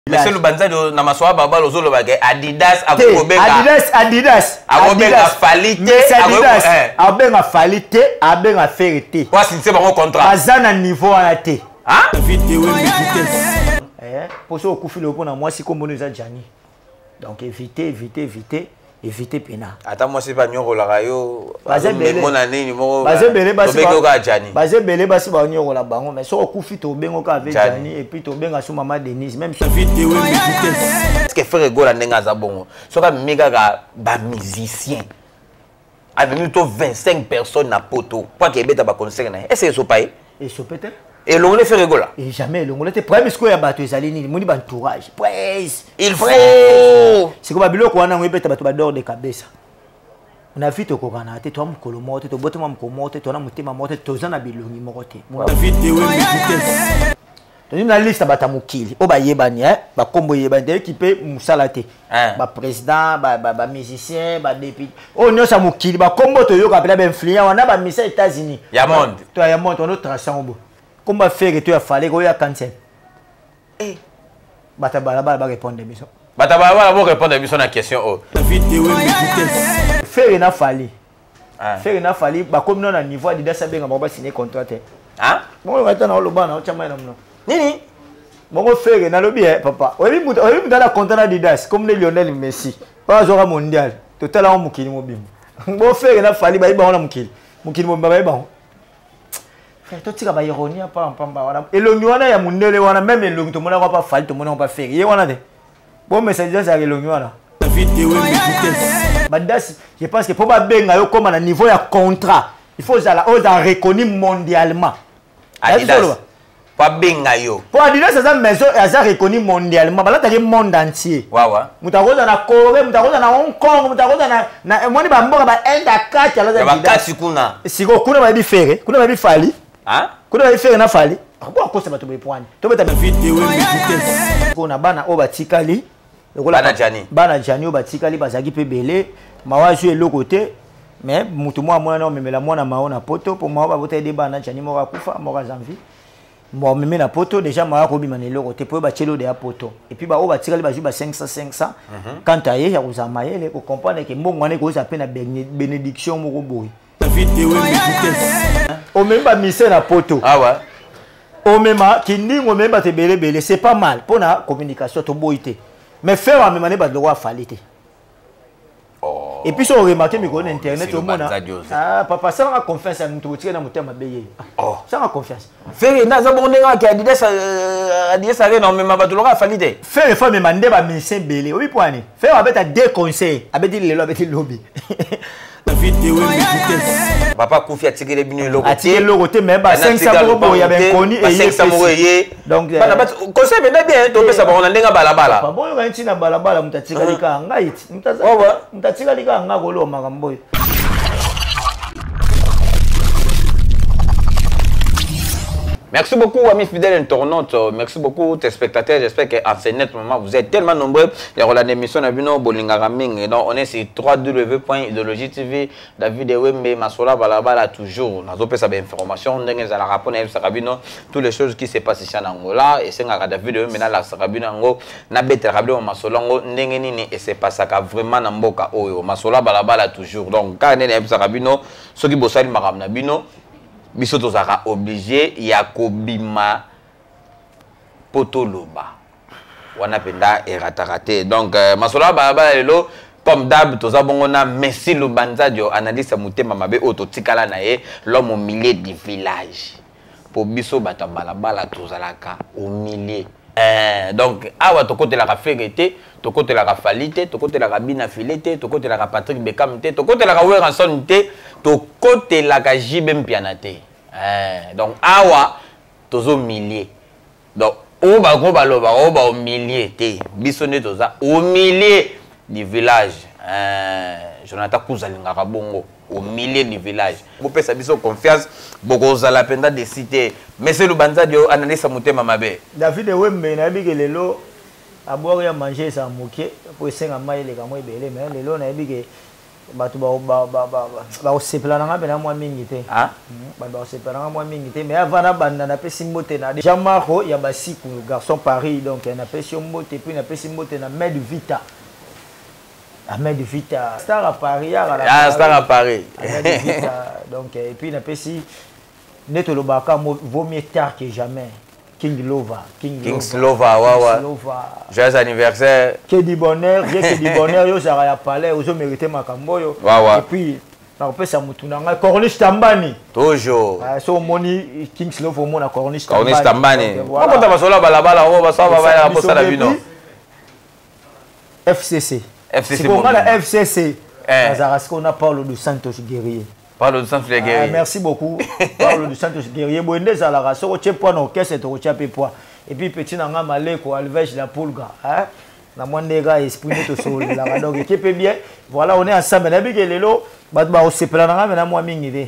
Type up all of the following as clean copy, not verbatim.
Monsieur Lubanzadi na maswa babalo ozoloba ke Adidas akobenga Adidas Adidas akobenga Fally te Adidas eh. abenga Fally te abenga Ferre te. Wa signer bango contrat. Baza na niveau wana te. Hein? Eh, poso okufi lelo pona mwasi kombo no eza Gianni. Donc éviter éviter éviter éviter pena. Ata mwasi ba nyokolaka yo. Baza ebele. Mona nini moko. Baza ebele basi. Tobengi kaka Gianni. Baza ebele basi ba nyokola bango mais soki okufi tobengo kaka avec Gianni et puis tobenga su maman Denise même si Est-ce que Ferre Gola ndenge aza bongo? Soki amemi kaka ba musiciens amemi to 25 personnes na poto po ake ebeta ba concert na ye. Est-ce que esopa ye? Esope te. Elongoli Ferre Gola? Et jamais elongoli te. Problème sikoyo ya bato ezali nini? Moni ba entourage. Presse. Il faut. Sikoyo ba biloko wana ngo ebeta bato ba dor de kabesa. Na vie tokokana te, toa mokolo moko te, tobotama mokolo moko te, toa na motema moko te, toza na bilongi moko te. Tozwi na liste ya bato ya mokili oyo bayebani, eh, bakombo eyebani te, ekipe mosala te. Ba président, ba musicien, ba député, oyo nyonso ya mokili, bakombo toyoka mpenza ba influent wana, ba musicien ya États-Unis. Ya monde. To ya monde, wana otrace yango boye. Kombo ya Ferre to ya Fally, oyo ya cancel. Eh. Bato ya balabala ba répondre biso. Bato ya balabala bo répondre biso na question oyo. Ferre na Fally. Ferre na Fally bakomi na niveau Adidas abenga bango ba signer contrat te. Hein? Bongo ata na oloba na otya mai na monoko. Nini? Bongo Ferre nalobi eh papa. Oyebi mutu oyebi mutu ala contrat na Adidas comme le Lionel Messi. Oyo azwaka mondial. Totala yango mokili mobimba. Bongo Ferre na Fally bayebi bango na mokili. Mokili mobimba bayebi bango. Frère, totika ba ironie ya pamba pamba wana. Elongi wana ya mundele wana même elongi tomonaka pa Fally tomonaka pa Ferre. Ye wana te. Bon message Adidas ya elongi wana. Adidas, je pense que pour babenga yo koma na niveau ya contrat, il faut ozala ozala reconnu mondialement. Adidas. Babenga yo. Po Adidas aza maison aza reconnu mondialement, balataki monde entier. Wawa. Moto akoza na Corée, moto akoza na Hong Kong, moto akoza na na moni ba mboka ba Inde akati alaza Adidas. Bakati kuna. Siko kuna bayebi Ferre, kuna bayebi Fally. Hein? Kuna bayebi Ferre na Fally. Bo akosa bato boye poani. Tobeta Ko na bana oyo batikali lokola Bana Gianni. Bana Gianni oyo batikali bazalaki mpe ebele. Mawa azwi eloko te. Mais moto moko amonani omemela mwana Mao na poto mpo Mao babota ye de bana Gianni moko akufa moko aza en vie. Bon, omemi na poto déjà Mao akobima na eloko te mpo oyo batieli oyo deya poto. Et puis baoyo batikali bazwi ba 500 500. Quant à ye ya kozala mayele kocomprendre ke mbongo wana ekozala mpe na bénédiction moko boye. Omemi ba mise na poto. Ah ouais. Omema kindingo omemi bato ebele ebele, c'est pas mal mpo na communication toboyi te. Mais faire amema ne bato lokola Fally te. Oh. Et puis so remarquer mikolo na internet Silo omona. Banza Jose. Ah papa, salanga confiance ya mutu botikali na motema mabe ye. Oh. Salanga confiance. Ferre naza bongo ndenge ake Adidas, Adidas Arena omema bato lokola Fally te. Ferre fa mema nde ba musicien ebele. Oyebi mpo ani? Ferre abeta deux conseils, abeti lelo abeti lobi. Papa akufi atikeli bino eloko te. Atikeli eloko te mais ba 500 moko boye ya ba inconnu Ba eye 500 moko pesi. eye. Donc, Bana bato, conseil mpenza bien, topesa bango na ndenge ya balabala. Papa, boyoka nti na balabala, moto atikali kaka ngai ti. Moto aza- Ouais, ouais. moto atikali kaka ngai koloba makambo oyo. Merci beaucoup, amis fidèles internautes. Merci beaucoup, téléspectateurs. J'espère qu'en ce net moment, vous êtes tellement nombreux. Il y a l'émission de Bolinga Raming. Donc, on est sur www.idéologie TV. David Ewembe, Masola Balabala, toujours. Nous avons cette information. Nous avons la rapport, nous avons toutes les choses qui se passent ici en Angola. Et c'est David Ewembe, la Sarabino, Ango, Nabete Rabino, Masola, Ango, Ndenge Nini, et c'est pas ça vraiment Namboka Oyo. Masola Balabala, toujours. Donc, quand on est Sarabino, ceux qui bossent, Maram Nabino, biso tozalaka obligé ya kobima po toloba wana mpenza erataka te. Donc, masolo ya balabala lelo comme d'hab toza bongo na Messi Lubanzadio, analyste ya motema mabe oyo totikala na ye, l'homme au milieu du village. Po biso bato ya balabala tozalaka au milieu. Donc awa tokotelaka Ferre te, tokotelaka Fally te, tokotelaka Bina Filé te, tokotelaka Patrick Beckham te, tokotelaka Werrason te, tokotelaka JB Mpiana te. Donc awa tozo milieu. Donc oyo bango balobaka oyo ba au milieu te, biso nde toza au milieu du village. Jonathan Kuza alingaka bongo au milieu du village. Bopesa biso confiance, bokozala mpenza desi te. Monsieur Lubanzadio, analyse motema mabe. David Ewembe nayebi ke lelo abwaki ya manger eza moke po esenga mai eleka mwa ebele, mais lelo nayebi ke Bato bakosepela na nga mpena mwa mingi te. Bato bakosepela na nga mwa mingi te, mais avant nabanda, napesi mbote na Jean Marco ya Basiku, garçon Paris. Donc napesi yo mbote, puis napesi mbote na Med Vita, Ahmed Vita, star à Paris. Ah, star à Paris. Ahmed Vita. Donc et puis napesi nde tolobaka, vaut mieux tard que jamais, King Lova. King, King Lova, ouais. Lova. Joyeux anniversaire. Que du bonheur, rien que du bonheur, yo zara ya palais, ozo mérité makambo yo. Ouais. Et puis nakopesa mutu na ngai Corniche Tambani. Toujours. So omoni King Lova, omona Corniche. Corniche Tambani. Okota basola balabala oyo basola babala posala bino. FCC. FCC. Sikoyo nga na FCC nazalaka sikoyo na Paulo dos Santos guerrier. Paulo dos Santos guerrier. Ah, merci beaucoup Paulo dos Santos guerrier. Boye nde ezalaka, soki otie poids na orchestre, tokotia mpe poids. Et puis petit na nga Maleko Alvege la Pulga, hein? Na mwa ndenge esprit nde tosololelaka, donc eke mpe bien. Voilà, on est ensemble. Nayebi ke lelo bato bakosepela na nga mena mwa mingi te.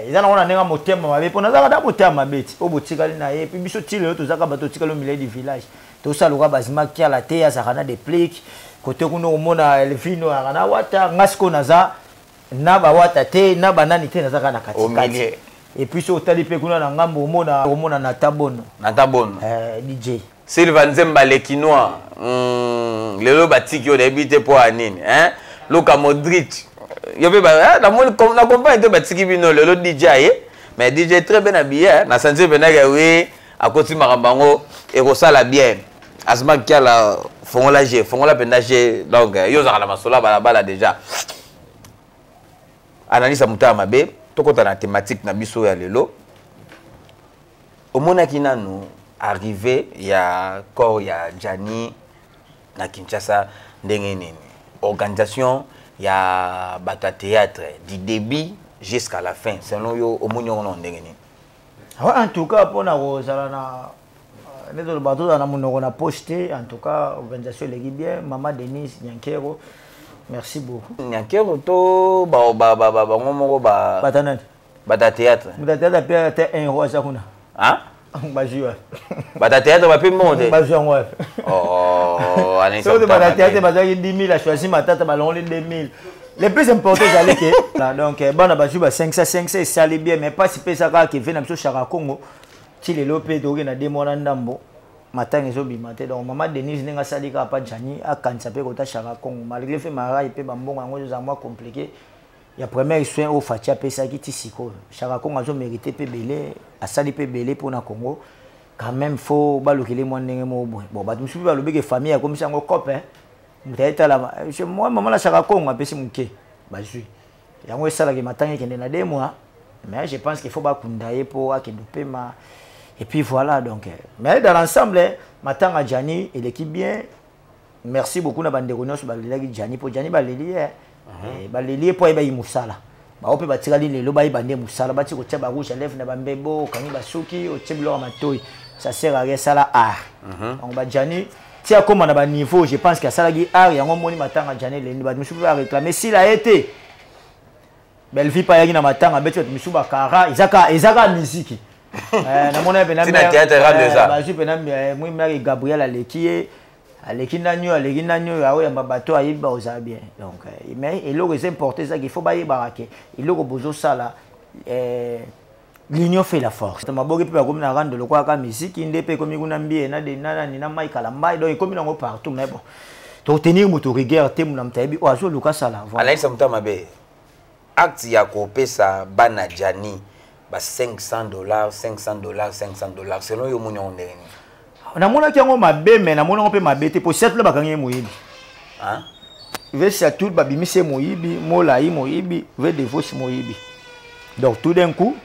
Eza nango na ndenge motema mabe, mpo nazalaka da motema mabe ti oyo botikali na ye. Puis biso ti lelo tozaka bato totikali au milieu du village, tosala loka bazima kiala te, azalaka na Déplique kote kuna, omona Elvino azalaka na Wata. Nga sikoyo naza na bawata te, na banani te, naza kaka na katikati. Et puis so otali mpe kuna na ngambo, omona na Tabono. Na Tabono. DJ. Silva Nzemba Lekinois. Lelo batiki oyo nayebi te mpo ya nini, hein? Luka Modric, yo mpe namoni na comprendre te, batiki bino lelo. DJ aye, mais DJ très bien habillé na sentir mpenaka wi akoti makambo yango ekosala bien. Azma Kiala, fongola g, fongola mpenza g. Donc yo ozalaka na masolo ya balabala déjà. Analyse ya motala mabe, tokɔta na thématique na biso ya lelo. Omonaki nanu arrivé ya corps ya Gianni na Kinshasa ndenge nini? Organisation ya bato ya théâtre du début jusqu'à la fin, selon yo, omoni yango na ndenge nini? Ouais, en tout cas mpona kozala na nde toloba, tozala na monoko na poche te. En tout cas organisation eleki bien. Mama Denise Nyankero, merci beaucoup. Nyankero to bango moko? Bata nani? Bato ya théâtre. Moto ya théâtre ape ate 1 euro aza kuna. Bazwi wapi? Bato ya théâtre bape mbongo te. Bazwi yango wapi? Soki bato ya théâtre bazwaki 10 000, achoisi Matata, balongoli 2 000. Le plus important ezali ke donc bana bazwi ba 500 500, esali bien. Mais mpasi mpe eza kaka keve na biso Chaka Congo, ti lelo mpe tokoki na 2 mois na ndambo, matanga ezobima te. Donc mama Denise, ndenge asali kaka pa Jani, akanisa mpe kota Chaka Congo, malgré fe marai mpe bambongo yango ezozala mwa compliqué ya premier soin oyo Fatshi apesaki ti sikoyo. Chaka Congo azomérite mpe ebele, asali mpe ebele mpona Congo. Quand même faut balukeli mwa ndenge moko boye. Bon, bato mosusu mpe balobi ke famille akomisi yango cope, moto ayetalama mwa mama na Chaka Congo apesi moke, bazwi yango, esalaki matanga ekende na 2 mois. Mais je pense qu'il faut bakunda ye mpo akende opema. Et puis voilà, donc mais dans l'ensemble matanga Gianni eleki bien. Merci beaucoup na bandeko nyonso balelaki Gianni, mpo Gianni baleli ye, baleli ye mpo ayebaki mosala. Bao mpe batikali lelo bayeba nde mosala, bati kotia barouge à lèvre na bambebo, okangi basuki, otie biloko ya matoi, ça sert à rien, sala art. Donc bagianni ti akóma na baniveau, je pense ke asalaki art yango. Omoni matanga Gianni eleni, bato mosusu mpe baréclame sila ye te. Bellevie mpe ayaki na matanga, abeti bato mosusu bakara. Eza kaka miziki. Namoni mpena bazwi mpena mwi mare Gabriel aleki ye, aleki nani oyo, aleki nani oyo, aoyamba bato ayebi bakozala bien. Donc mais eloko eza important ezaki, il faut bayebaka ke eloko bozosala, l'union fait la force. Maboki mpe bakomi na rando lokola kaka misiki nde mpe ekomi kuna mbie na nani na Mike Alambai. Donc ekomi nango partout, mais bon, totenir moto rigueur te, mona moto ayebi oyo azoluka asala. Alayisa moto mabe, acte ya kopesa bana Gianni ba 500 $, 500 $, 500 $, selon yo omoni yango ndenge nini? Namonaki yango mabe, mais namoni yango mpe mabe te, po siatula bakangi ye moyibi. Ve siatul babimisi ye moyibi, molai moyibi, ve devosi moyibi. Donc tout d'un coup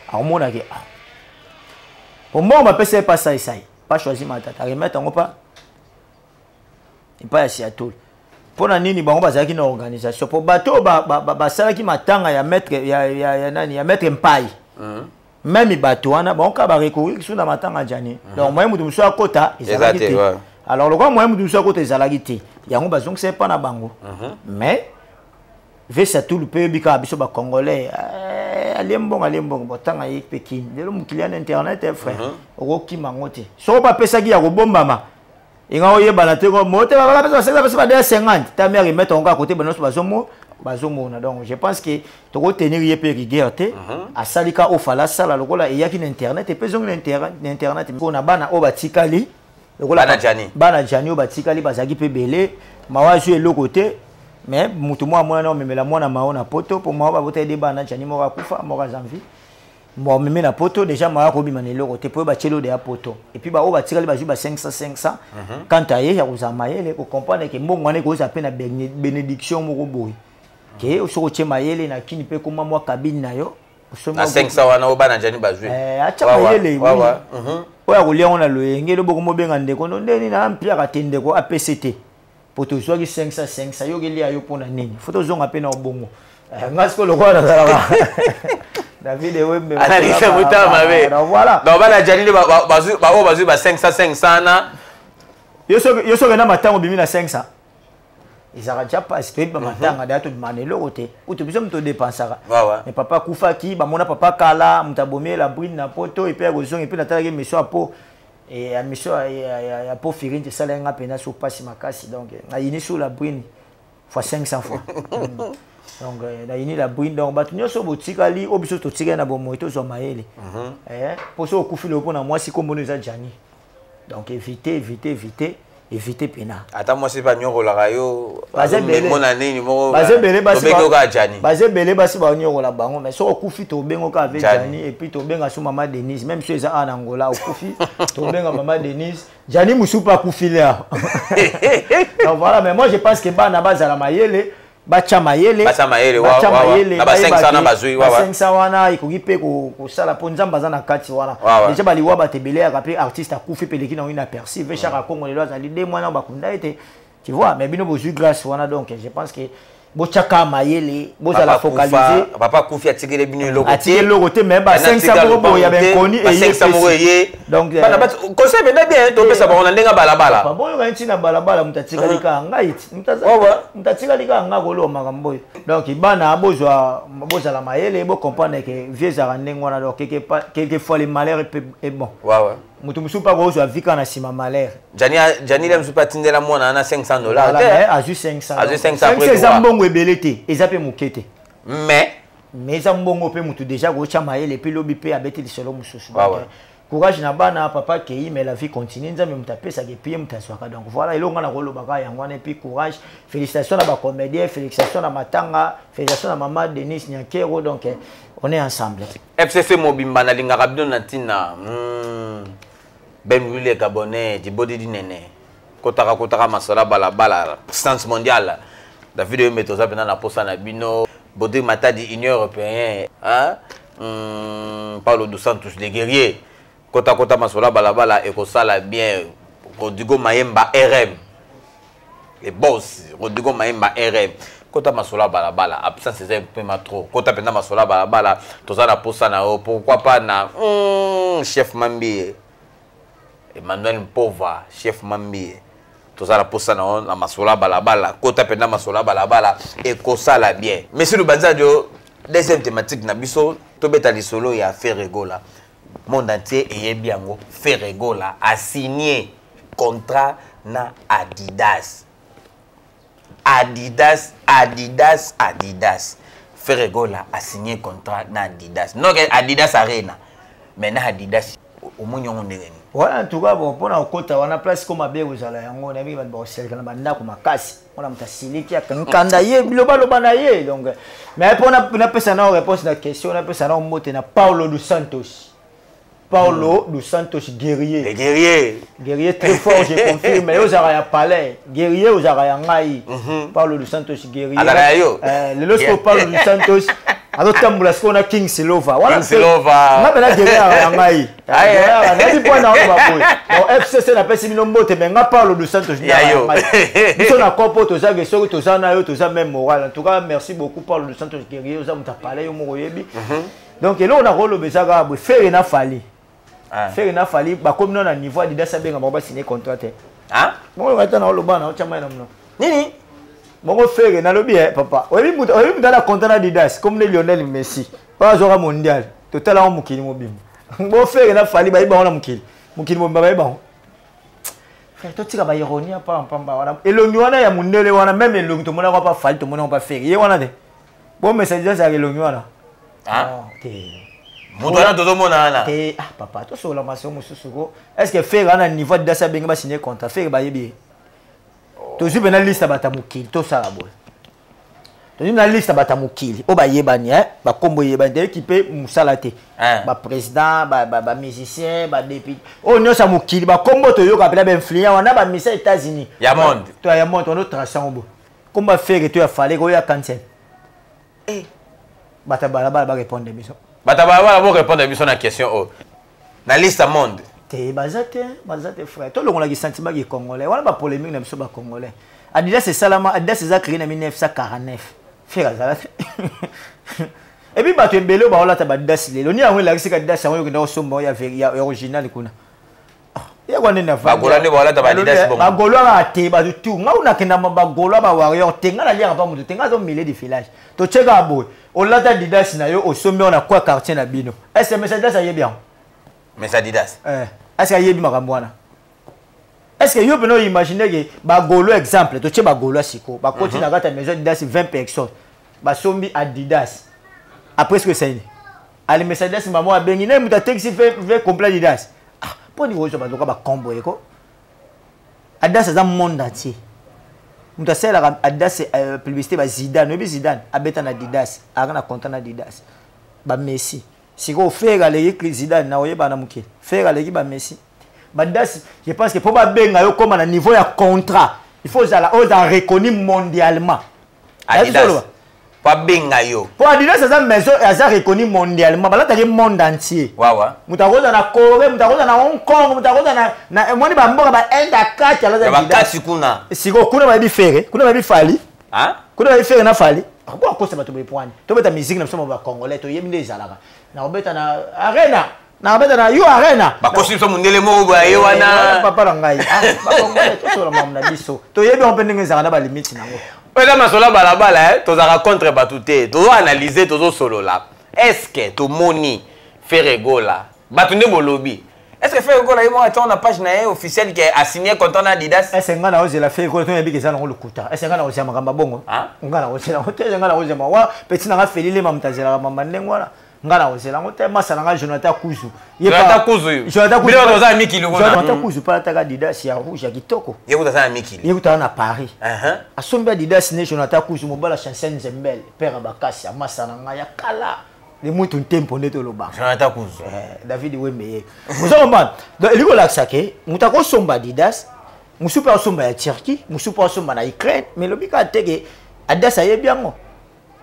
akomonaki, ah, po mbongo bapesa ye pa saisai pa choisi Matata, aremettre yango pa epai ya Siatul. Mpo na nini? Bango bazalaki na organisation, mpo bato oyo basalaki matanga ya maître ya nani, ya maître Mpai, même bato wana bango kaka barecourir su na matanga Jani. Donc moyen moto mosusu akota ezalaki te. Alors lokola moyen moto mosusu akota ezalaki te, yango bazongisa epa na bango. Mais ve Satul mpe oyebi kaka biso bacongolais, alie mbongo, alie mbongo, botanga ye mpe kini. Lelo mokili ya na internet, frère, okokima yango te. Soko bapesaki ya kobombama. Inga oyebana te ko motema bapesa ba 500, bapesa ba 250, ta mère remettre yango kaka kote banso bazomo bazomona. Donc je pense que tokotenir ye mpe rigueur te. Asali ka oyo fala asala lokola eyaki na internet, epe ezongi na internet. Mpona bana oyo batikali lokola Bana Gianni. Bana Gianni oyo batikali bazalaki mpe ebele, mawa azwi eloko te. Mais motu moko amonani omemela mwana mao na poto, mpo mao babota ede bana Gianni, moko akufa, moko aza en vie. Bon, omemi na poto déjà, mao akobima na eloko te, mpo oyo batieli oyo deya poto. Et puis baoyo batikali bazwi ba 500 500. Quant à ye, ya kozala mayele kocomprendre ke mbongo wana ekozala mpe na bénédiction moko boye, ke soki otie mayele na kini mpe ekoma mwa cabine na yo. Na 500 wana oyo bana Gianni bazwi. Atya mayele oyo akolia yango na loyenge. Eloboko mobenga ndeko no ndeni na mpiaka te, ndeko apc te, po tozwaki 500 500, yokelia yo mpona nini? Fo tozonga mpe na obongo. Nga sikoyo lokola nazalaka David Ewembe. Analyse motema mabe. Voilà. Donc bana Gianni nde baoyo bazwi ba 500 500 na Yo soki na matango obimi na 500, ezalaka dia mpasi. Toyebi bamatanga daya, tobima na eloko te, kutu biso moto todépensaka. Mais papa akufaki, bamona papa kala, moto abomi ye la brine na poto, epe ya kozonga. Epe natalaki émission ya po ya mission ya po firinti, esalaki nga mpena so mpasi makasi. Donc nayini sur la brine fois 500 fois. Donc nayini la brine. Donc bato nyonso botikali, oyo biso totikali na bomoi, tozwa mayele, mpo so okufi lelo mpona mwasi, kombono eza Gianni. Donc éviter, éviter, éviter, éviter pena. Ata mwasi mpe anyokolaka yo. Baza ebele. Mona nini moko. Baza ebele basi. Tobengi yo kaka Gianni. Baza ebele basi banyokola bango, mais soki okufi, tobenga kaka ve Gianni. Gianni. Et puis tobenga so mama Denise, même so eza awa na Angola, okufi, tobenga mama Denise. Gianni mosusu mpe akufili awa. Donc voilà, mais moi je pense que bana bazala mayele, batya mayele. Batya mayele, batya wa. Mayele. Na ba 500 wana bazwi, ba 500 wana ekoki mpe kosala, mpo Nzambe aza na kati wana. Déjà baliwa bato ebele yaka mpe artiste akufi mpe eleki nango inaperçu. Ve Chaka Kongo lelo azali 2 mois na bakunda ye te, tu vois. Mais bino bozwi grâce wana. Donc je pense que botyaka mayele, bozala focalisé. Papa akufi, atikeli bino eloko. Atiki eloko te, mais ba 500 moko boye ya benkoni. Ba 500 moko eye. Donc bana bato, conseil mpenza bien topesa bango na ndenge ya balabala. Papa, boyoka ntina balabala, moto atikali kaka ngai ti. Moto atikali kaka ngai koloba makambo oyo. Donc bana bozwa, bozala mayele, bocomprendre ke vie ezalaka ndenge wana. Donc quelquefois le malheur est bon. Moto mosusu mpe akozwa vie kaka na nsima malheur. Gianni le mosusu mpe atindela mwana wana 500 $ Voilà, te. mais azwi 500. Azwi Donc, 500 après 500 eza droit. mbongo ebele te, eza mpe moke te. Mais mais eza mbongo mpe motu déjà kotya mayele, mpe lobi mpe abeti lisolo mosusu. Donc, courage na bana. Papa akei, mais la vie continue. Nzambe moto apesaka, epuis ye moto azwaka. Donc voilà, eloko nga na kolobaka yango wana. Et puis courage, félicitation na bacomédien, félicitation na matanga, félicitation na mama Denise Nyankero. Donc on est ensemble. FCC mobimba, nalingaka bino na ntina. Ben Wile Gabonais dibodi dinene, kotaka kotaka masala balabala, puissance mondiale. David Oyembe, toza mpena na posa na bino. Baudry Matadi, Union européen, hein? Paulo dos Santos le guerrier, kota kota masala balabala ekosala bien. Rodrigo Mayemba RM, le boss Rodrigo Mayemba RM, kota masolo balabala, absence eza mpema trop. Kota mpenza masolo balabala, toza na posa na yo. Pourquoi pas na chef Mambie, Emmanuel Mpova, chef Mambie, toza na posa na yo na masolo balabala. Kota mpenza masolo balabala ekosala bien. Monsieur Lubanzadio, deuxième thématique na biso, tobeta lisolo ya Ferre Gola. Monde entier eyebi yango, Ferre Gola asigné contrat na Adidas. Adidas, Adidas, Adidas. Ferre Gola a signé contrat na Adidas, non Adidas Arena, mais na Adidas. Omoni yango ndenge nini? Ouais, en tout cas, bon, mpona kokota wana place ko mabe kozala yango, nayebi bato bakoseleka na bandako makasi mpona moto asiliki, akangi kanda ye, bilobaloba na ye. Donc mais mpona napesa nao réponse na question, napesa nao mbote na Paulo dos Santos, Paulo dos Santos guerrier. Les guerriers. Guerrier très fort, je confirme. Yo ozalaka ya palais, guerrier ozalaka ya ngai. Paulo dos Santos guerrier. Azalaka ya yo. Lelo sikoyo Paulo dos Santos azotambola sikoyo na King Silova. King Silova. Nga mpena guerrier ya ngai nayebi mpo na oyo baboye. Donc FCC, napesi bino mbote, mais nga Paulo dos Santos Ya yo. Biso na kopo tozake, soki toza na yo, toza même moral. En tout cas, merci beaucoup Paulo dos Santos guerrier, oza moto ya palais, yo moko oyebi. Donc eloko na koloba eza kaka boye: Ferre na Fally. Ferre na Fally bakomi nano na niveau Adidas abenga bango basine contrat te. Ah? Bongo ata na oloba na otya mai na monoko. Nini? Bongo Ferre, nalobi papa, oyebi moto, oyebi moto ana contrat na Adidas comme ne Lionel Messi oyo azwaka mondial, totala yango mokili mobimba. Bo Ferre na Fally bayebi bango na mokili, mokili mobimba bayebi bango. Frère, totika baironie ya pampamba wana. Elongi wana ya mondele wana, même elongi tomonaka pa Fally, tomonaka pa Ferre, ye wana te. Bomesa Adidas ya elongi wana. Ah? Te. Moto wana tozomona wana. Te, ah papa, tosola maso mosusu ko. Est ce que Ferre ana niveau Adidas abenge basigner contrat? Ferre bayebi ye. Tozwi mpe na liste ya bato ya mokili, tosala boye. Tozwi na liste ya bato ya mokili oyo bayebani, bakombo eyebani te, ekipe mosala te. Baprésident, bamusicien, badéputé, oyo nyonso ya mokili, bakombo toyoka mpena, bainfluent wana, bamisa États-Unis. Ya monde. To ya monde, wana otrace yango boye. Kombo ya Ferre to ya Fally oyo ya cancel. Bato ya balabala barépondre biso. Bato ya balabala borépondre biso na question oyo. Na liste ya monde. Te, baza te, baza te frère. Tolongolaki sentiment ki congolais wana, bapolémique na biso bacongolais. Adidas esalama, Adidas eza créé na 1949, Ferre azala te. Et puis bato ebele oyo baolata baadidas lelo ni yango elakisi ka Adidas yango okenda kosomba oyo ya original kuna. Ye nde na Bagaulois nde baolata baadidas bongo. Bagaulois kaka te, bato tu. Nga nakenda bagaulois, bawarrior te, nga naliaka pa moto te, nga aza milieu du village. Totie kaka boye, olata Adidas na yo, osombi yango na kwa quartier na bino, sms Adidas ayebi yango? Mais Adidas. Est ce que ayebi makambo wana? Est ce que yo mpena oimagine ke bagaulois, exemple totie bagaulois sikoyo bakoti na kati ya maison Adidas, 20 personnes basombi Adidas, après ce que saini alimesa Adidas, mamo abengi naye moto atekisi ve complet Adidas. Ah, mpo nini kozwa bazoka bakombo eko? Adidas aza monde entier. Moto asalelaka Adidas publicité, bazidane, oyebi Zidane abeta na Adidas, aka na contrat na Adidas, bamessi. Sikoyo Ferre aleki Zidane na oyeba na mokili? Ferre aleki bamessi? Baadidas, je pense que mpo babenga yo koma na niveau ya contrat, il faut ozala ozala reconnu mondialement. Adidas po abenga yo. Mpo Adidas aza maison aza reconnu mondialement, balataki monde entier. Wawa. Moto akoza na Corée, moto akoza na Hong Kong, moto akoza na moni bamboka bainde akati alata. Ya bakati kuna. Sikoyo kuna bayebi Ferre, kuna bayebi Fally? Ah? Kuna bayebi Ferre na Fally? Bo akosa bato boye pwani. Tobeta musique na biso bacongolais, toyebi nde ezalaka na kobeta na arena, na kobeta na yo arena. Bakosi biso mondele moko boye ye wana. Papa na ngai, bacongolais tosola makambo na biso, toyebi yango mpe ndenge ezalaka na balimite nango. Oyo eza masolo ya balabala, tozalaka contre bato te, tozoanalyse, tozosolola. Est ce que tomoni Ferre Gola, bato nde bolobi, est ce que Ferre Gola ye moko atiango na page na ye officielle ke asigné contrat na Adidas? Ese ngai naozela Ferre Gola, toyebi ke eza nango lokuta. Ese ngai naozela makambo ya bongo? Ngai naozela yango te. Ngai naozela wa petit nanga Feli Lema, moto azelaka mamba ndenge wana, ngai naozela yango te. Masa nanga Jonathan Kuzu. Jonathan Kuzu. Jonathan Kuzu. Bino toza na mikili kuna. Jonathan Kuzu mpe alataka Adidas ya rouge ya kitoko. Ye kuta aza na mikili. Ye kuta na Paris. Asombi Adidas ne. Jonathan Kuzu, mobala Chancel Nzembele, père ya bakasi ya masa na ngai ya kala, le mutu ntempo nde tolobaka. Jonathan Kuzu. David Wembe ye oza comprendre. Donc elingi kolakisa ke moto akosomba Adidas, mosusu mpe asomba ya Turquie, mosusu mpe asomba na Ukraine, mais elobi kaka te ke Adidas ayebi yango.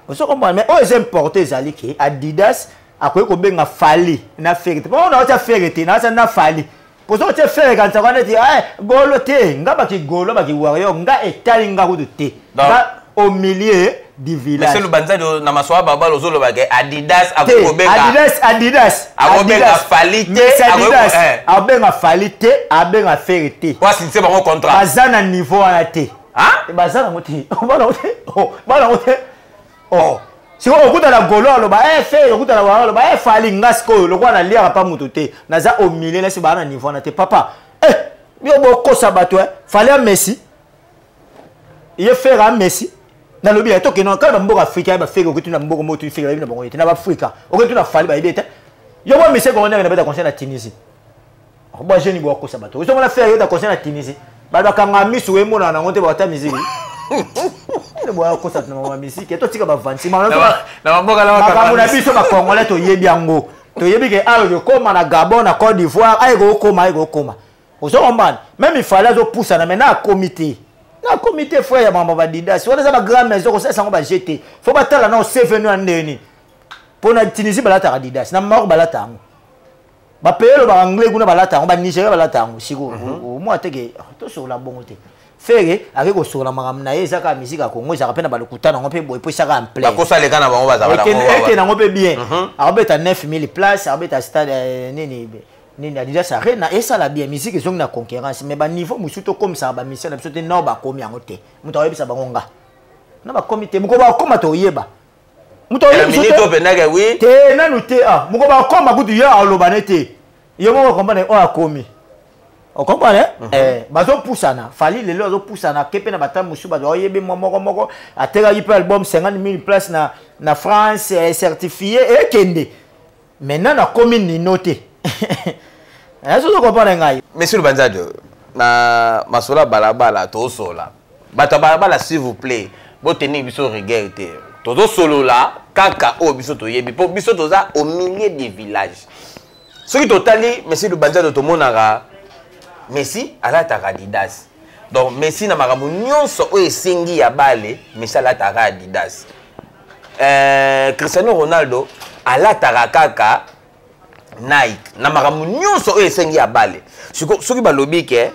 Ozo comprendre? Mais oyo eza importe ezali ke Adidas akoki kobenga Fally na Ferre te. Mpo naotia Ferre te, naotia na Fally. Pozo otia Ferre, kanisaka neti golo te. Nga baki golo, baki warrior, nga etali nga kutu te. Nga au milieu du village. Monsieur Lubanzadi, na maswa babalo ozoloba ke Adidas akoki kobenga Adidas, Adidas akobenga Fally te. Adidas abenga Fally te, abenga Ferre te. Po asinise bango contrat. Baza na niveau wana te. Baza nango te, bana te, bana te. Oh, sikoyo okuta na golo aloba Ferre, okuta na wara aloba Fally. Nga sikoyo lokola naliaka pa moto te, naza au milieu, nasi baa na niveau wana te papa. Yo bokosa bato, Fally ya Messi, ye Ferre ya Messi. Nalobi ya tokende kaka bamboka Afrika ya baFerre, okoki tuna mboka moko, tuni Ferre, bayebi na bango ye te. Na baafrika okoki tuna Fally, bayebi ye te. Yo mwa Messi kongo ndenge nabeta concert na Tunisie, bwa jeune bwakosa bato. Ozomona Ferre yota concert na Tunisie, bato bakanga misu, emonana nango te, bata misiki bwakosa na mama misiki. Totika bavansi makambo na biso bacongolais, toyebi yango, toyebi ke ayo kokóma na Gabon, na Côte d'Ivoire, aye kokóma, aye kokóma. Ozo comprendre? Même ifale azopusana, mais na akomi te, na akomi te frère. Ya makambo badidas wana eza bagrand maison, kosalisa yango baje te. Fo batala na osevenu ya ndeni. Mpo na Tunisie balataka Adidas, na Maroc balata yango, bapaye lobaka anglais kuna balata yango, banigéria balata yango. Sikoyo omwa teke tosokola bongo te. Ferre ake kosokola makambo na ye, eza kaka musique ya Congo, ezalaka mpe na balokuta nango mpe boye, mpo esaka ampleur. Bakosaleka na bango, bazalaka eke nango mpe bien. Akobeta 9000 place, akobeta stade nini nini, Adidas Arena, esala bien, musique ezongi na concurrence. Mais baniveau mosusu tokomisaka bamission na biso te. Nao bakomi yango te, moto akoyebisa bango nga na bakomi te. Moko bakoma, toyeba moto ayebi te nanu te. Ah, moko bakoma kutu, ye aloba ne te, ye moko comprendre oyo akomi. Ocomprendre? Eh, bazopusana. Fally lelo azopusana, ke mpe na bata mosusu bato baoyebi mwa moko moko. Atekaki mpe album 50 000 place na France, certifié ekende. Maintenant nakomi nino te. Sozo comprendre ngai? Monsieur Lubanzadio, na masolo ya balabala, tozosola bato ya balabala, s'il vous plaît, botenir biso rigueur te. Tozosolola kaka oyo biso toyebi, mpo biso toza au milieu des villages. Soki totali monsieur Lubanzadio, tomonaka Messi alataka Adidas. Donc Messi, na makambo nyonso oyo esengi ya bale, Messi alataka Adidas. Cristiano Ronaldo alataka kaka Nike na makambo nyonso oyo esengi ya bale. Soki balobi ke,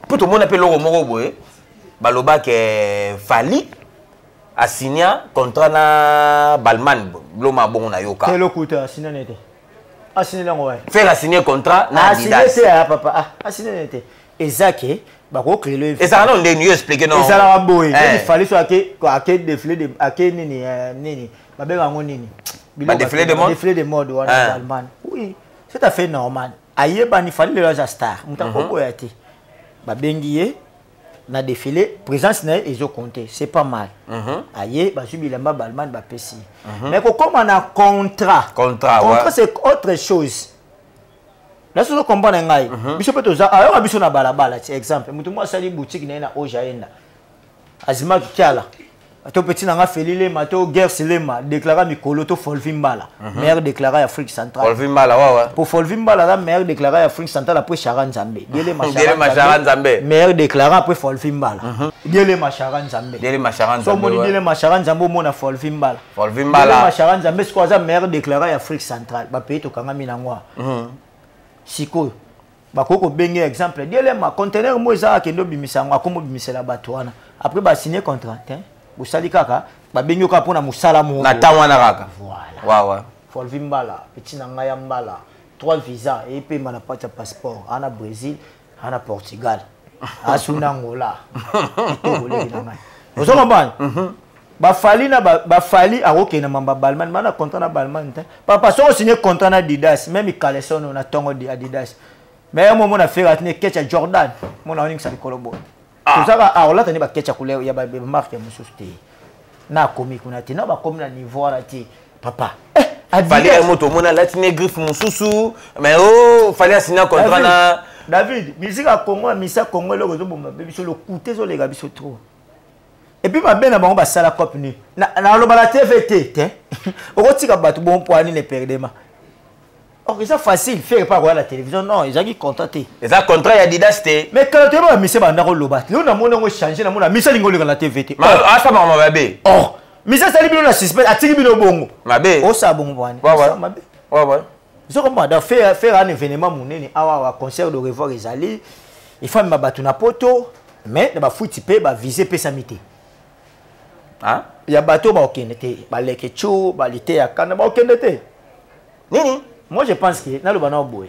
mpo tomona mpe eloko moko boye, baloba ke Fally asigna contrat na Balmain, biloko bongo na yoka. Te, lokuta. Asina nete, asine nango waye. Ferre asigné contrat na asine Adidas. Te ya papa, ah, asine nete. Eza ke bakocréer. Ezalaka nano ndeni? Yo explique no. Ezalaka boye. Neti Fally so ake défilé de ake nini, nini babenga yango, nini? Ba défilé de mode? Défilé de mode wana. Allemagne, oui, c'est à fait normal. Ayebani, Fally lelo aza star, moto akoboya te. Babengi ye na défilé, présence na ye ezocompte, c'est pas mal. Aye, bazwi bilamba Balmain, bapesi ye. Mais kokóma na contrat, Contrat, contrat, ouais. c'est autre chose. Na sozo comprendre ngai? Biso mpe toza ayoka biso na balabala ti. Exemple, moto moko asali boutique na ye na oyo aenda azimaki kiala to petit na nga Feli Lema to Gers Lema déclara mikolo to Folvi Mbala, meilleur déclara ya Afrique centrale. Folvi Mbala, ouais. Po Folvi Mbala aza meilleur déclara ya Afrique centrale après Chara Nzambe. Diele Diele Machara Nzambe. Meilleur déclara après Folvi Mbala, Diele Machara Nzambe. Diele Machara So Nzambe. omoni Diele Machara Nzambe, omona Folvi Mbala. Folvi Mbala. Diele Machara Nzambe sikoyo aza meilleur déclara ya Afrique centrale. Bapays tokangami nango awa. Sikoyo bakoki kobenge, exemple, Dielema, conteneur mo eza, akende obimisa yango, akomi obimisela bato wana. Après basigne contrat te, bosali kaka, babengi yo kaka mpona mosala moko. Na ntango wana kaka. Voilà. Ouais. Folvi Mbala, petit na ngai ya Mbala, trois visa eyepemba na pati ya passeport, ana Brésil, ana Portugal, asuna Angola. Kitoko, leki na ngai, ozo comprendre? Bafally na bafally akokende mamba Balmain, mana contrat na Balmain te. Papa, soki osigne contrat na Adidas, même caleçon oyo na ntongo Adidas, mais yo momona Ferre atini ketch ya Jordan, mona oningisa likolo boye. Tozaka aolata nde baketch ya couleur ya bamarque ya mosusu te. Na akomi kuna te, na bakomi na niveau wana te, papa. Fally Adidas. ye moto omoni alati ne griffe mosusu, mais o Fally asigna contrat na David, musique ya Congo, ya misa Congo, eloko ezoboma mpe biso, lokute ezoleka biso trop. Et puis mabe na bango, basala cope ni naloba na TV te te, okotika bato bon mpo anini perdema. Or eza facile, Ferre pa koya na télévision. Non, ezalaki contrat te. Eza contrat ya Adidas te. Mais kala toyeba bamise banda koloba te. Lelo namoni yango change, namoni mise alingi oleka na TV te. Asala mabe. Or mise asali bino na suspense, atiki bino bongo. Mabe. Osala bongo bwani? Ouais. Mabe. Ouais. Ozokomona? Donc faire un événement monene awa awa, concert de revoir ezali, efamema bato na poto, mais na bafuti mpe bavise epesami te. Ah? Ya bato bakokende te, baleke tio balite ya kanda bakokende te. Nini? Moi je pense que naloba na boye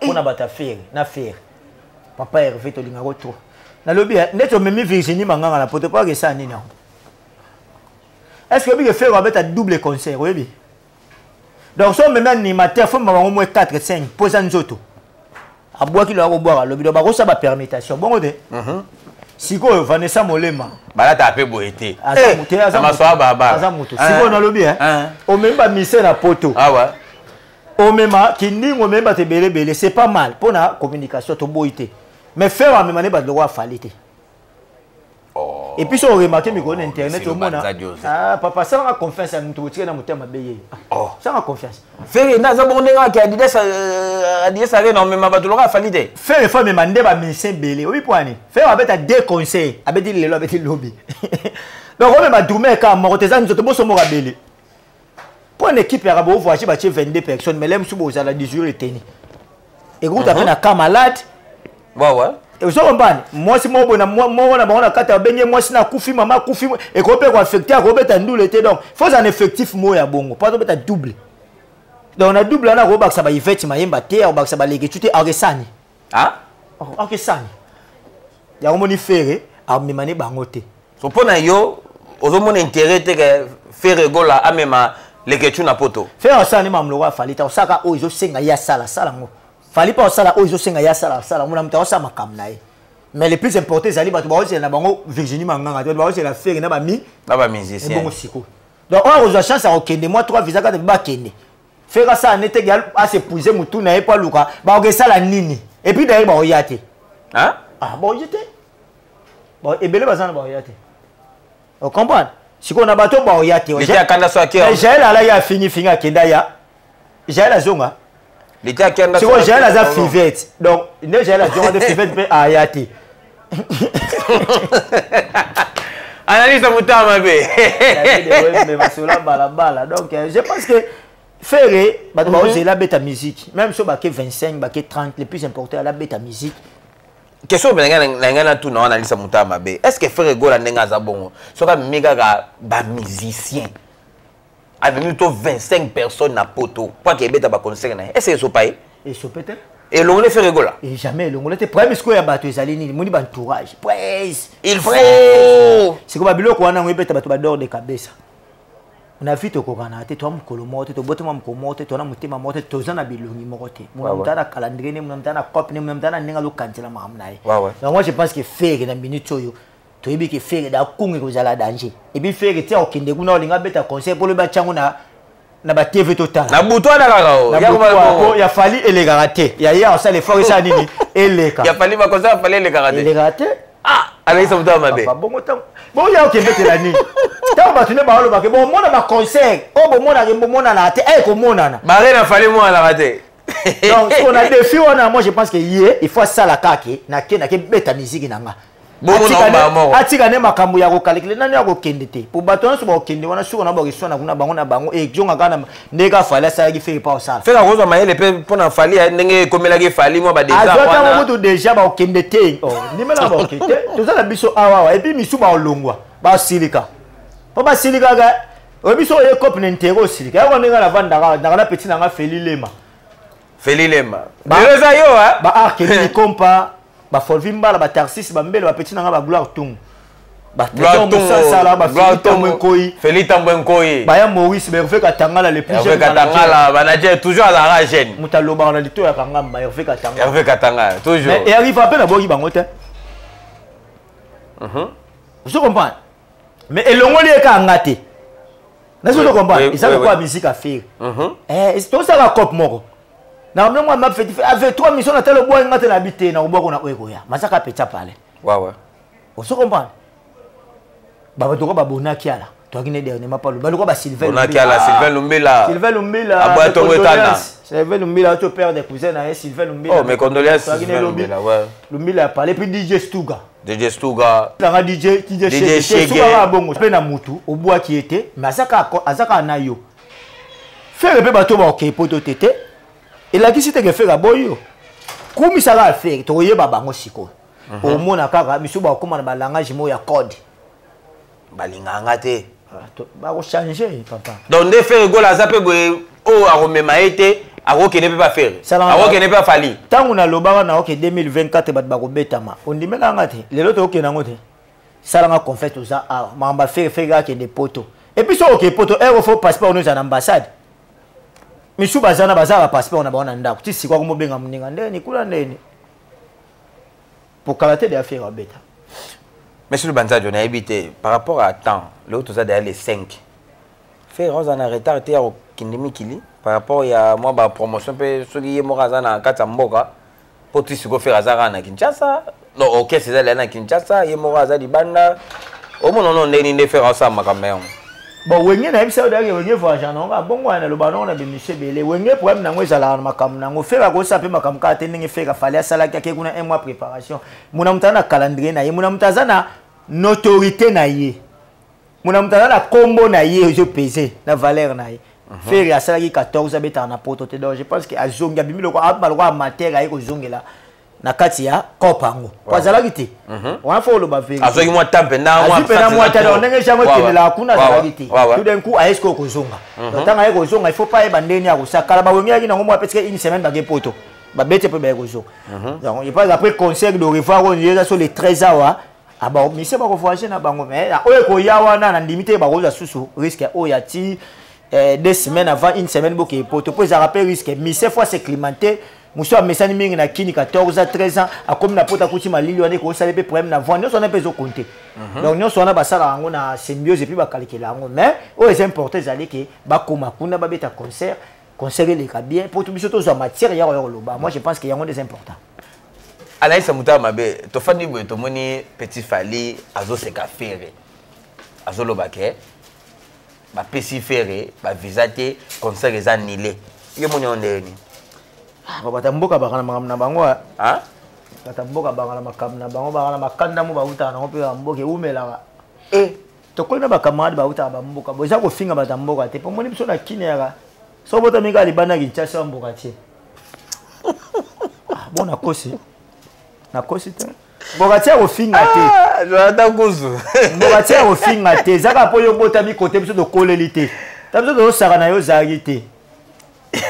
mpona bato ya Ferre na Ferre, papa Hervé, tolingako trop. Nalobi neti omemi Virginie Manganga na poto, po akesala nini yango? Est ce que oyebi ke Ferre abeta double concert? Oyebi? Donc so omemi animateur, fo mema bango moins 4 5 mpo eza nzoto abwaki loya kobwaka. Alobi donc bakosala bapermutation bongo te. Sikoyo Vanessa Molema Balata mpe boye te. Aza moto, aza Na moto. maso ya Aza moto. Sikoyo nalobi, omemi bamise na poto, awa. Omema kindingo, omemi bato ebele ebele, c'est pas mal mpona communication, toboyi te. Mais Ferre amema nde bato lokola Fally te. Et puis so oremarke mikolo na internet, Silo omona Banza Diose. Ah, papa, salanga confiance ya moto botikali na motema mabe ye. Oh. Salanga confiance. Ferre nde aza bongo ndenge ake Adidas, Adidas Arena, omema bato lokola Fally te. Ferre fo amema nde bamusicien ebele. Oyi po ani Ferre abeta deux conseils, abeti lelo, abeti lobi. Donc omema drummer kaka moko te, eza nzoto boso moko abele mpo na équipe yaka bovoyage, batie 22 personnes, mais le mosusu bozala 18 eteni ekouta mpe na cas malade. Ouais. Ozo comprendre? Mwasi moko boye na moko na bango na kati abenge mwasi na akufi, mama akufi, ekoki mpe koaffecte, akobeta ndule te. Donc faut ozala na effectif moko ya bongo mpo azobeta double. Donc na double wana akobakisa baivete mayemba te, akobakisa baleketu te, akesani. Ah. Akesani yango moni Ferre amema ne bango te. So mpo na yo, ozomona intérêt te ke Ferre Gola amema Leketu na poto? Ferre asala nde mamuloko, afali te. Osaka oyo ezosenga ye asala, asala yango. Fally mpe asala oyo ezosenga ye asala, asala mona moto aosala makambo na ye. Mais le plus important ezali bato baozela na bango Virginie Manganga te, bato baozela Ferre na bami na bamusicien. Ebongo sikoyo, donc oyo akozwa chance akokende mwa 3 visa kaka, bakende. Ferre asala nete as'épuise motu na ye mpo aluka bakoki esala nini. Et puis d'ailleurs baoya te. Hein? Ah, baoya te. Bon, ebele baza na baoya te, ocomprendre? Sikoyo na bato baoya te. Lite akanda so ake. Jael alaki afingifingi, akenda ya Jael azonga. Lite akenda. Sikoyo Jael aza fivette, donc nde Jael azonga te, fivette mpe aya te. Analyse motama mabe. Basola balabala. Donc je pense que Ferre, bato baozela abeta musique, même so bake 25, bake 30, le plus important ala beta musique. Question na ngai natuna wana, analyse motama mabe: est ce que Ferre Gola, ndenge aza bongo, soki amemi kaka bamusicien, amemi to 25 personnes na poto po ake ebeta baconcert na ye, est ce que esopa ye? Esope te. Elongoli Ferre Gola? Et jamais elongoli te. Problème sikoyo ya bato ezali nini? Moni baentourage presse. Il faut Sikoyo babiloko wana yango ebeta bato bador de kabesa na vie. Tokokana te, toa mokolo moko te, tobotama mokolo moko te, toa na motema moko te, toza na bilongi moko te. Mona moto aza na calendrier ne, mona moto aza na cope ne, mona moto aza na ndenge azokanisela makambo na ye. Donc moi je pense que Ferre, na minute oyo toyebi ke Ferre da kungi kozala danger. Et puis Ferre ti akokende kuna, olinga abeta concert mpo lobi atyango na batv, totala. Na butu wana kaka. Ya Fally elekaka te, ya ye asala effort esala nini, eleka. Ya Fally, baconcert ya Fally elekaka te. Elekaka te. Ah, alakisa moto ya mabe. Bongo ntango boya okembetela nini, ntango bato nde balobake bomona baconcert oyo bomonaka, bomonana te, aye komonana. Bare na Fally monanaka te. Donc so na défi wana, moi je pense que ye il faut asala kake nake beta musique na nga, atika nde makambo ya kokalikile nani akokende te, po bato nyonso bakokende wana suka na bakeswana kuna bango na bango, ezonga kaka ndenge kaka Fally asalaki, Ferre pa osala. Ferre akozwa mayele mpe mpona Fally, ndenge ekomelaki Fally mwa badezaazwaka kutu déjà. Bakokende te, ndimela bakokende te, toza na biso awa. Et puis misu baolongwa, basilika mpo basilikaka. Oyebi so oye cope na intérêt, osilika yango ndenge navandaka nanga na petit nanga Feli Lema. Feli Lema, lelo eza yo. Ba Arkeli Kompa, bafolvi mbala, batarsis bambele, bapeti nanga, bagloire tungu, basala bafeli. Feli Tambwe Nkoi. Baya Maurice, Hervé Katangala, le plus jeune. Katangala manager, toujours azalaka jeune. Moto alobaka na lito ya kangamba, Hervé Katangala. Hervé Katangala toujours. Mais arrive mpe naboki bango te, ozo comprendre? Mais elongoli ye kaka nga te, nazo comprendre, eza lokola musique affaire tosala cope moko na mwa ma feti avec trois missions na talo boy nga te na bi te na kobwako na oyo ekoya masaka petsa pale. Ozo comprendre? Bato babonaki ala toaki ne dernièrement palo baluka ba Sylvain. Bonaki ala Sylvain Lumbila. Sylvain Lumbila. Aboya tongo etana. Sylvain Lumbila to père des cousins na ye Sylvain Lumbila. Oh, mes condoléances, Sylvain Lumbila, ouais. Lumbila a parlé. Puis DJ Stuga. DJ Stuga. Nanga DJ DJ. DJ Shege. Stuga bongo mpe na mutu obwaki ye te, mais azaka na yo Ferre mpe bato baokei poto te te, elakisi teke Ferre aboyi yo. Kumisaka affaire, tokoyeba bango sikoyo. Omona kaka misu bakóma na balangage moko ya code. Balinganga te. Bakochange, papa. Donc nde Ferre Gola aza mpe boye, oyo akomema ye te, akokende mpe baFerre, akokende mpe aFally. Ntango nalobaka na oke 2024 bato bakobetama, ondimelanga te. Lelo tokokende yango te. Salanga confiance, toza awa. Makambo aFerre, Ferre akende poto. Et puis soki okende poto ere, faut passeport ono ezala na ambassade. Misu baza na baza bapasseport na bango na ndako ti sikoyo, akomobenga moninga ndeni kuna ndeni pokala te de affaire abeta. Monsieur Lubanzadio, nayebi te par rapport à temps lelo toza derrière les 5, Ferre oza na retard te ya kokende mikili par rapport ya mwa bapromotion mpe soki ye moko aza na kati ya mboka? Mpo ti sikoyo Ferre aza kaka na Kinshasa, non, orchestre eza lela na Kinshasa, ye moko aza libanda. Omona ono ndenge nini nde Ferre asala makambo yango? Bon, Wenge, nayebisa yo dayake Wenge voyage nango kaka bongo wana. Naloba nango na bemission ebele. Wenge, problème nango ezalaka na makambo nango. Ferre akosala mpe makambo kaka te ndenge Ferre afali asalaki, ake kuna un mois préparation. Mona moto aza na calendrier na ye, mona moto aza na notoriété na ye, mona moto aza na kombo na ye ezopese na valeur na ye. Ferre asalaki 14, abetaka na poto te. Donc je pense que azongi, abimi loko abima lokola amateur, aye kozongela na kati ya cope yango po azalaki te wana. Faut oloba vérité. Azwaki mwa temps mpenza. Azwi mpena mwa temps. Donc ndenge jango ekendelaka kuna, azalaki te. Tout d'un coup aye sikoyo kozonga. Donc ntango aye kozonga, il faut pas yeba ndenge akosala. Kala bawenge yaki nango mwa presque une semaine, bake poto, babete mpe baye kozonga. Donc je pense après concert de revoir oyo eza so le 13 awa, mise bakovoyage na bango. Mais oyo ekoya wana, na ndimi te bakozwa susu risque oyo ya ti 2 semaines avant, une semaine bokeye poto, mpo ezalaka mpe risque. Mise fois s'acclimater. Mosusu amesani mingi na kini 14 ans, 13 ans, akomi na poto, akuti malili wana, ekosala mpe problème na voix. Nyonso wana mpe ezokonte. Donc nyonso wana basalaka yango na symbiose et puis bakalikela yango. Mais oyo eza important ezali ke bakoma kuna, babeta concert, concert eleka bien mpo biso tozwa matière ya koya koloba. Moi, je pense que yango nde eza important. Anaïsa moto mabe, tofandi boye, tomoni petit Fally azoseka Ferre, azoloba ke bapesi Ferre bavisa te, concert eza annulé. Ye moni yango ndenge nini? Bato ya mboka baka na makambo na bango. Bato ya mboka baka na makambo na bango, baka na makanda mo bautaka nango mpe bamboka ewumelaka. Tokoli na bacamarade bautaka bamboka bo, eza kofinga bato ya mboka te, mpo moni biso na kini yaka so botami kaka libanda Kinshasa ya mboka tie. Bon, nakosi? Nakosi te, mboka tie kofinga te. Jonathan Kuzu. Mboka tie kofinga te, eza kaka mpo yo botami kote biso tokoleli te, ta biso tozosaka na yo ozalaki te.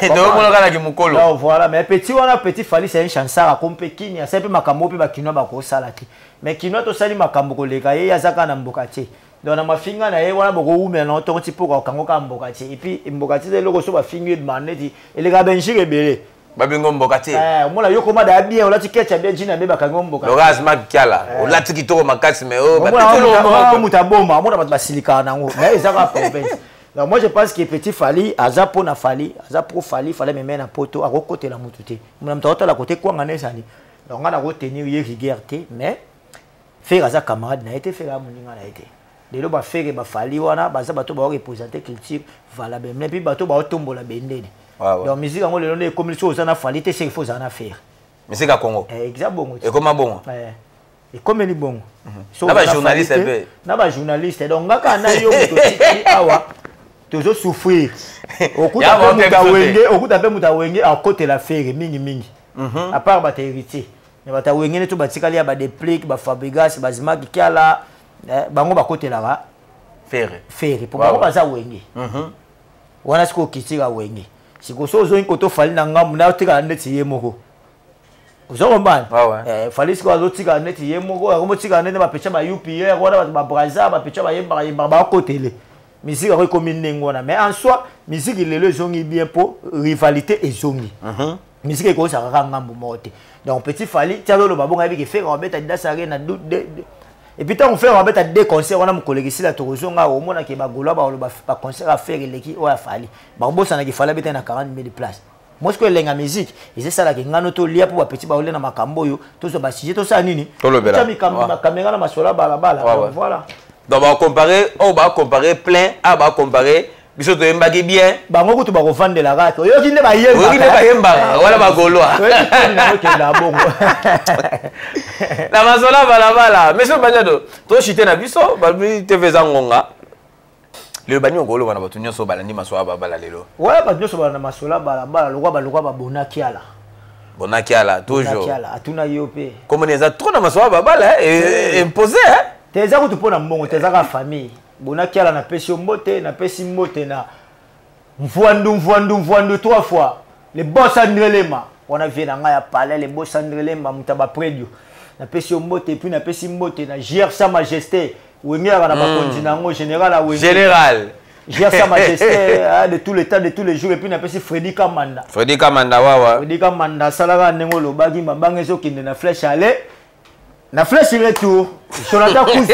Tokomona kaka naki mokolo. Non, voilà. Mais petit wana, petit Fally, c'est un chansard, akomi mpe kini, asali mpe makambo mpe bakinois bakosala te. Mais kinois tosali makambo koleka ye, aza kaka na mboka te. Donc na mafinga na ye wana, bokowumela na ntongo ti mpoka okango kaka mboka te. Et puis mboka te eza eloko so bafingi yo ebima neti elekaka benjire ebele. Babingo mboka te. Omona yo koma da bien, olati ketch ya bien, jina be, bakangi mboka. Loraz Mak Kiala, olati kitoko makasi, mais oh, moto aboma, omona bato basilikaka nango, mais eza kaka province. Donc moi, je pense que petit Fally aza mpo na Fally, aza pro Fally. Fally meme na poto, akokotela motu te, mona moto akotala kote kwanga na ezali. Donc nga nakotenir ye rigueur te, mais Ferre aza camarade na ye te, Ferre aza moninga na ye te. Lelo baFerre, baFally wana baza bato baoreprésente culture valablement, puis bato baotombola bendele. Donc musique yango lelo nde ekomi, soki oza na Fally te, seke faut ozala na Ferre. Musique ya Congo. Eza bongo. Ekoma bongo. Ekomeli bongo. Na bajournaliste mpe. Na bajournaliste. Donc nga kaka na yo moto otikali awa, tozosouffrir. Okuta mpe moto awenge, okuta mpe moto awenge akotela Ferre mingimingi, à part bato Héritier. Mais bato awenge nde to batikali ya baDeplick, baFabregas, bazimaki Kiala, bango bakotelaka Ferre. Ferre mpo bango baza wenge. Wana sikoyo okitika wenge, sikoyo so ozongi koto Fally na ngambu na otikala neti ye moko, ozo comprendre? Fally sikoyo azotikala neti ye moko, akomotikala ndenge bapecha ba UPR wana, bato babraza bapecha bayembaka yembaka, bakotele musique yango ekomi ndenge wana. Mais en soi, musique lelo ezongi bien mpo rivalité ezongi. Musique ekozala kaka ngambu moko te. Donc petit Fally ti azoloba bongo, ayebi ke Ferre abeta Adidas Arena. Et puis ntango Ferre abeta deux concert wana, mokolo ekesila, tokozonga, omonake bagaulois bakoloba baconcert ya Ferre eleki oyo ya Fally. Bakobosanaki Fally abeta na 40 000 place. Moi sikoyo elenga musique eza esalaka ngano, tolia mpo bapeti baolia na makambo oyo, tozwa basujet, tosala nini? Tolobela. Makamera na masolo ya balabala. Voilà. Donc bacompare oyo, bacompare plein a, bacompare biso toyembaki bien. Bango kutu bakovandela kaka, oyoki nde. Oyoki nde bayembaka wana, bagaulois. Okenda bongo. Na masolo ya balabala, monsieur Banyado, toshite na biso, babi TV eza ngonga. Lelo bani okoloba na bato nyonso balandi masolo ya balabala lelo? Waya, bato nyonso balanda masolo ya balabala, lokwa balokwa babonakiala. Bonakiala toujours. Kiala atuna yo mpe. Komoni eza trop na masolo ya balabala imposé. Te, eza kutu mpo na mbongo te, eza kaka famille Bonakiala. Napesi yo mbote, napesi mbote na Mvwandu, Mvwandu, Mvwandu trois fois, le boss André Lema wana, vie na ngai ya palais, le boss André Lemba, moto ya bapredio, napesi yo mbote. Et puis napesi mbote na JR Sa Majesté Wenge, yaka na bakonzi na yango, général awenge. Général. JR Sa Majesté de tous les temps, de tous les jours. Et puis napesi Freddy Kamanda. Freddy Kamanda wawa. Freddy Kamanda asalaka ndenge olobaki, mabanga ezokende na flèche aller, na flèche retour. Jonathan Kuzu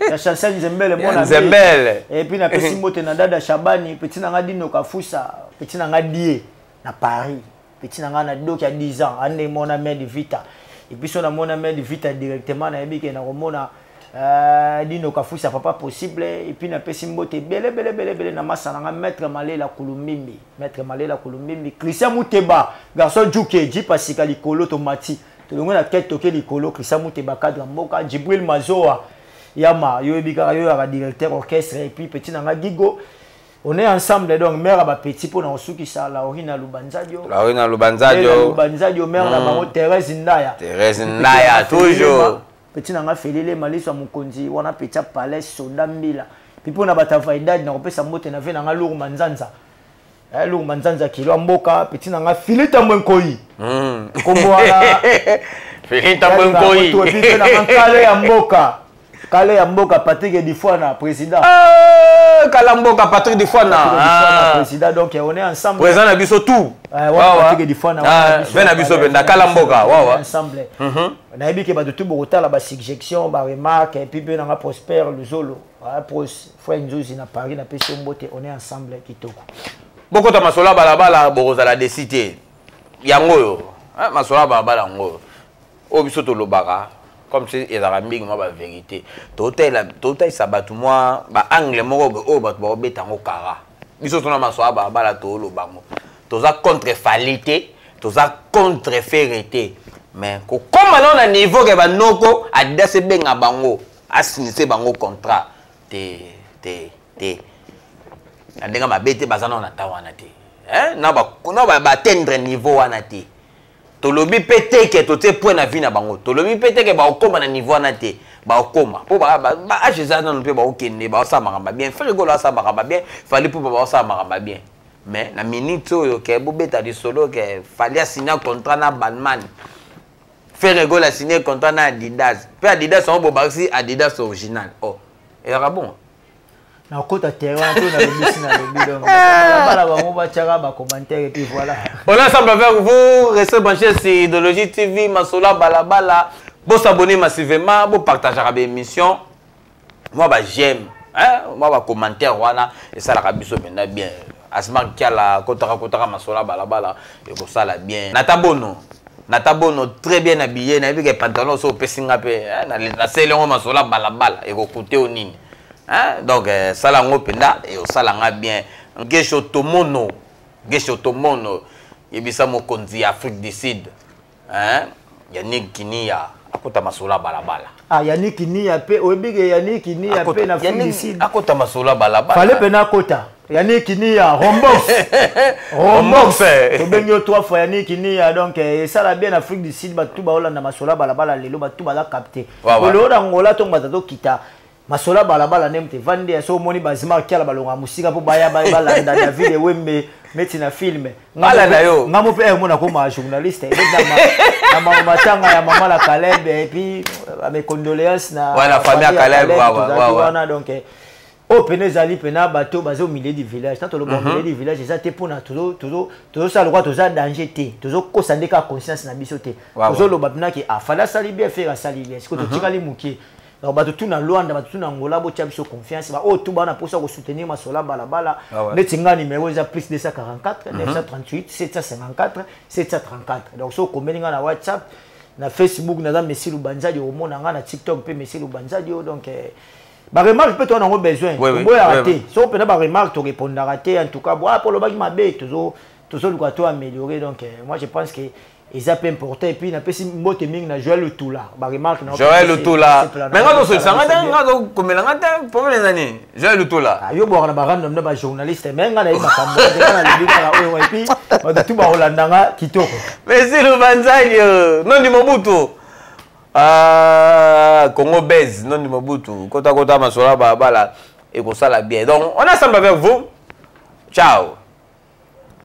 ya Chancel Nzembele, mona Nzembele. Et puis napesi mbote na Dada Shabani, petit na nga Dino Kafusa, petit na nga Die na Paris, petit na nga na Doki ya 10 ans ande mona Med Vita. Et puis so namona Med Vita directement, nayebi ke nakomona Dino Kafusa, papa possible. Et puis napesi mbote ebele ebele ebele ebele na masa na nga maître Malela Kulumbimbi, maître Malela Kulumbimbi, Christian Muteba, garçon Djuke Jipa sika likolo, tomati tolongwe na kete, toke likolo. Christian Muteba, cadre mboka, Jibril Mazoa yama, yo yebi kaka yo yaka directeur orchestre. Et puis petit na nga Gigo, on est ensemble. Donc mère ya bapeti, mpo na kosukisa, Laurina Lubanzadio. Laurina Lubanzadio. Lubanzadio, mère na bango Thérèse Ndaya. Thérèse Ndaya toujours. Petit na nga Felele Maliso ya mokonzi wana, petit ya palais soda mbila. Puis mpo na bato ya vaidade, na kopesa mbote na ve na nga Lour Manzanza, Lour Manzanza kilo ya mboka, petit na nga Filita Mwenkoi, kombo wana. Filita Mwenkoi. Mpe na nga Nkale ya mboka. Kale ya mboka Patrick Difwana président. Kala mboka Patrick Difwana. Ah. Président donc on est ensemble. Président na biso tout. Ouais, Patrick Difwana. Ah, na biso benda kala mboka. Wa wa. Ensemble. Nayebi ke bato tout bokotala ba suggestion, ba remarque et puis pe nanga Prosper Luzolo. Ah, Pros frère Nzuzi na Paris na pesi mbote, on est ensemble kitoko. Bokota masola balabala bokozala desi te. Yango oyo. Masola balabala yango oyo. Oyo biso tolobaka comme si ezalaka mingi mwa bavérité, totalisa bato mwa baangle moko oyo bato bakobeta yango kara. Biso tona maso ya balabala, tooloba yango, toza contre Fally te, toza contre Ferre te, mais kokóma nao na niveau ke banoko Adidas ebenga bango, asignise bango contrat te, te, te, na ndenge mabe te. Baza nao na ta wana te, na baatteindre niveau wana te. Tolobi mpe te ke totie point na vie na bango, tolobi mpe te ke bakokóma na niveau wana te. Bakokóma mpo baage eza nano mpe bakokende, baosala makambo bien. Ferre Gola asala makambo bien, Fally mpo baosala makambo bien, mais na minute oyo ke bobeta lisolo ke Fally asigna contrat na Balmain, Ferre Gola asigné contrat na Adidas, mpe Adidas yango bobakisi Adidas original, oh, ezalaka bon. Nakota terrain to nalobisi, nalobi, donc bala bango batiaka bacommentaire et puis voilà. On est ensemble avec vous, restez branchés sur Idéologie TV, Masola Balabala. Bo s'abonner massivement, bo partager la émission, moi ba j'aime, hein, moi ba commentaire wana esalaka biso mpenza bien. Asma Kiala kotaka kotaka Masola Balabala ekosala bien. Nata Bono, Nata Bono, très bien habillé, nayebi ke pantalon so opesi nga mpe naseli yango Masola Balabala, ekokute o nini, hein? Donc sala yango mpenza, ekosala nga bien. Gesho Tomono, Gesho Tomono, yebisa mokonzi ya Afrique du Sud, hein? Yannick Kinia akota Masola Balabala. Ah, Yannick Nia mpe, oyebi ke Yannick Nia mpe na Afrique du Sud. Akota Masola Balabala. Fallait mpe nakota Yannick Nia Rombox, Rombox, tobengi yo trois fois, Yannick Nia. Donc esala bien Afrique du Sud, bato baolanda Masola Balabala lelo, bato baza capté oloo na Ngola ntongo baza tokita Masola Balabala nde moto evandi ya so. Omoni bazima kiala balonga mosika mpo baya balanda David Ewembe neti na film. Balanda yo. Nga mo mpe mona koma journaliste na matanga ya mama la Caleb, et puis mes condoléances na na famille ya Caleb wana. Donc oyo pene ezali mpena bato baza au milieu du village. Tant toloba au milieu du village, eza te mpona tozosala lokwa toza danger te, tozokosa nde kaka conscience na biso te. Tozoloba mpena ke afali asali bien, Ferre asali bien, sikoyo totikali moke. Donc bato tu na Lwanda, bato tu na Angola, botia biso confiance. Baoyo tu bana mposa kosoutenir Masola Balabala, neti nga, numéro eza plus 244 938 754 734. Donc so okomeli nga na WhatsApp, na Facebook naza Messi Lubanzadi, omona nga na TikTok mpe Messi Lubanzadi. Oyo donc baremarque mpe toza nango besoin, oboyaka te. So mpena baremarque, torépondaka te. En tout cas boa mpo olobaki mabe, tozoluka to améliorer. Donc moi je pense que eza mpe important. Et puis napesi mbote mingi na Joël Lutula, baremarque na Joël Lutula. Mais nga tosolisa nga te, nga tokomela nga te, problème eza nini, Joël Lutula? Yo bwaka na barandom na bajournaliste, mais nga nayebi makambo nga nalobi kaka oyo, et puis bato tu bakolanda nga kitoko. Merci Lubanzani Nondi Mobutu. Ah, Congo Bez Nondi Mobutu, kota kota Masola Balabala ekosala bien. Donc on est ensemble avec vous, ciao.